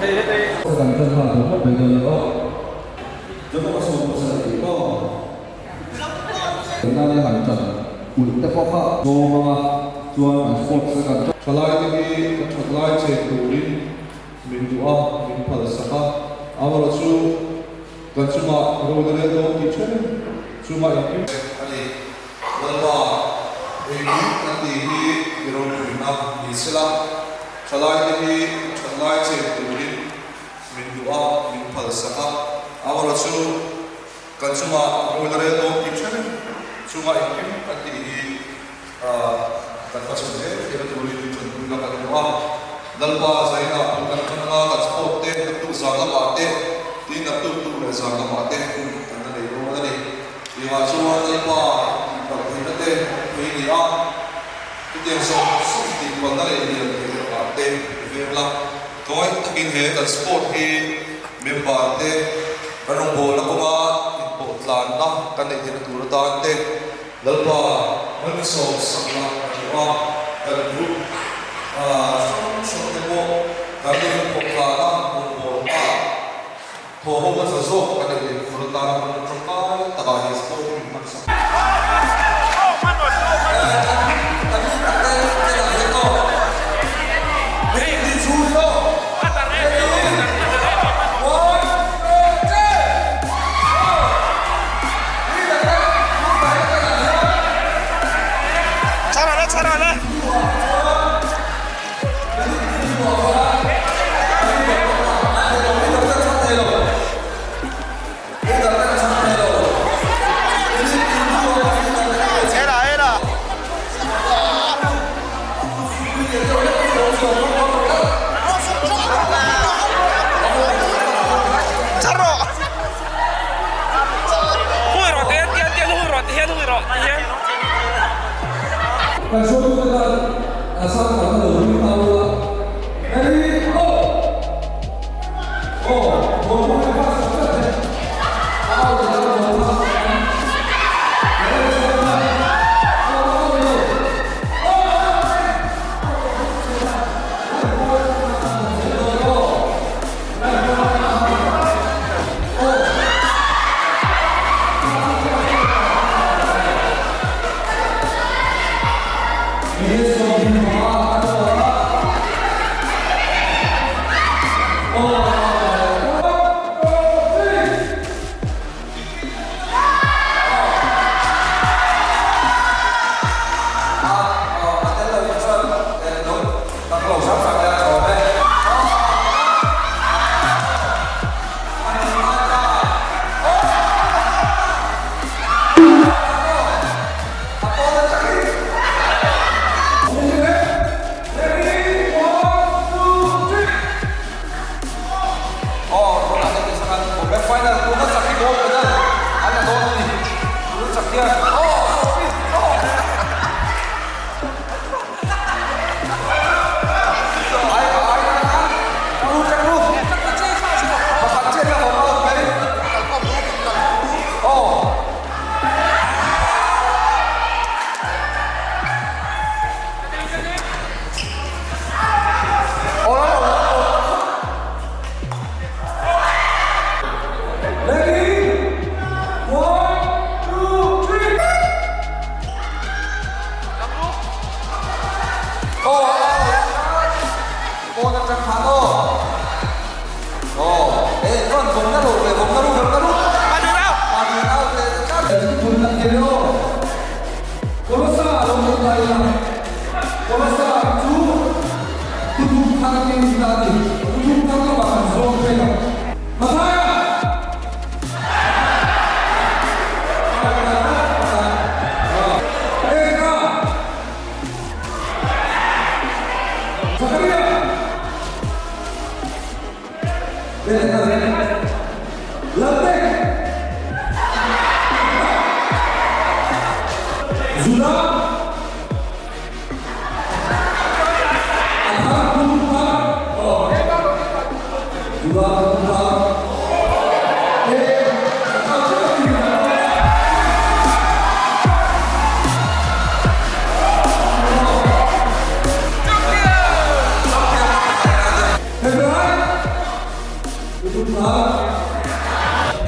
Kan tan nghal tawh phawt mai dawn aw. Jacob a sawm pasal tih maw? Nane han tan ulh te pawh kha zawm anga chuan an sports te kan tan. Thalai te hi kan that lai chen turin min duh a, min phal sak a, amaherawhchu kan chungah ro la rel dawn tih then chunga engkim a ni. Lalpa, engkim kan tih hi i ropuina ni sela, thalai te hi kan that lai chen turin min duh a, min phal sak a, amaherawhchu kan chungah ro la rel dawn tih then chunga engkim kan tih hi kan hmachhawn zel theihna turin min ṭanpui la kan duh a. Lalpa zainah bul kan ṭan anga kan sport te naktuk zan lamah te tin naktuk tuk leh zan lamah te hun kan la nei dawn a ni. Tiangah chuan Lalpa tihpalh theihna te awm thei a ni a, chutiang zawng zawng tihpalhna leh lian theih lakah te i veng la. Tlawih takin he kan sport hi member te kan rawngbawlna kawnga inpawhtlanna kan neih theihna tur atan te Lalpa malsawm sakna kan duh a, kan group hrang hrang te pawh kan inpawhtlanna rawngbawlna Thaw ho hmasa zawk kan nei leh tur atana hmun tangkai takah he sport hi min hman sak. Kan hruaitute khan a sang kalna lo ring ta ula. Ready, go! Aw, ball pawh hi pass tak tak e. A out leh a ball pass tak ang. Ready, set, go! Aw, aw, aw,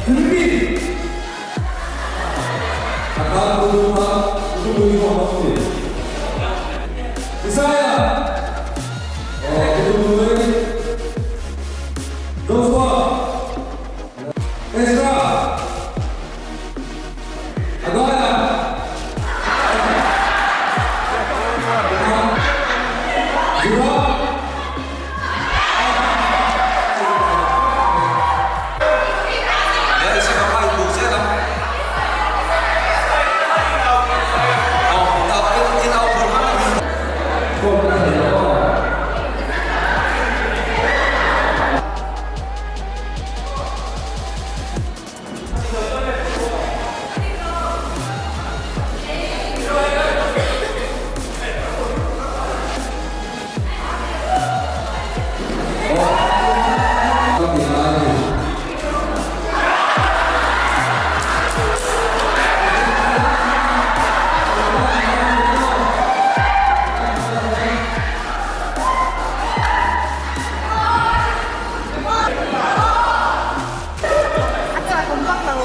Philippine! Akal kutum kha kutum uniform a ni. Isaiah! Oh, kutum hnuai. Joshua! Ezra! Agaya! Judah! A chak awm vak lo.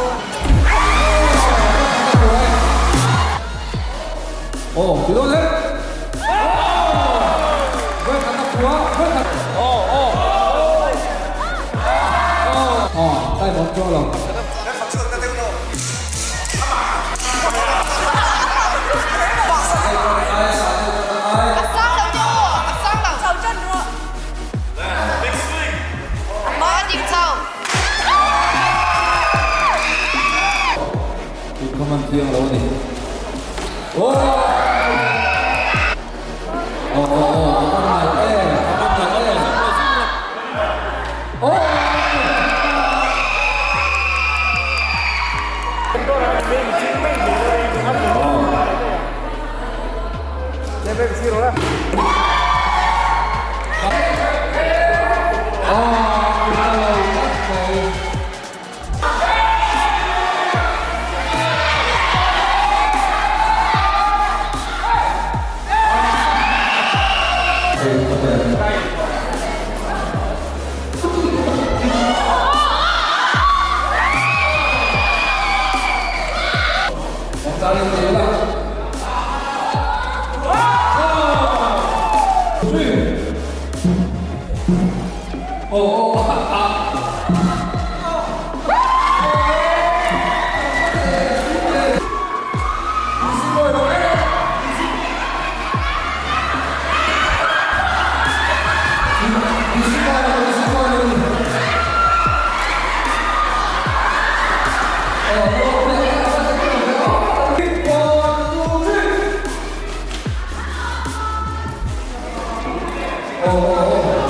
Aw ti dawn le. Vawi khat a pua, vawi khat. Aw aw. Aw, time awm chuang lo. A sang lo deuh aw, a sang lo. Chho tan rawh. A hma a dik chho. Tun kha man thiang lo a ni. Aw aw aw a man nalh e, a man nalh e. Aw. Aw, a lo tlat mai.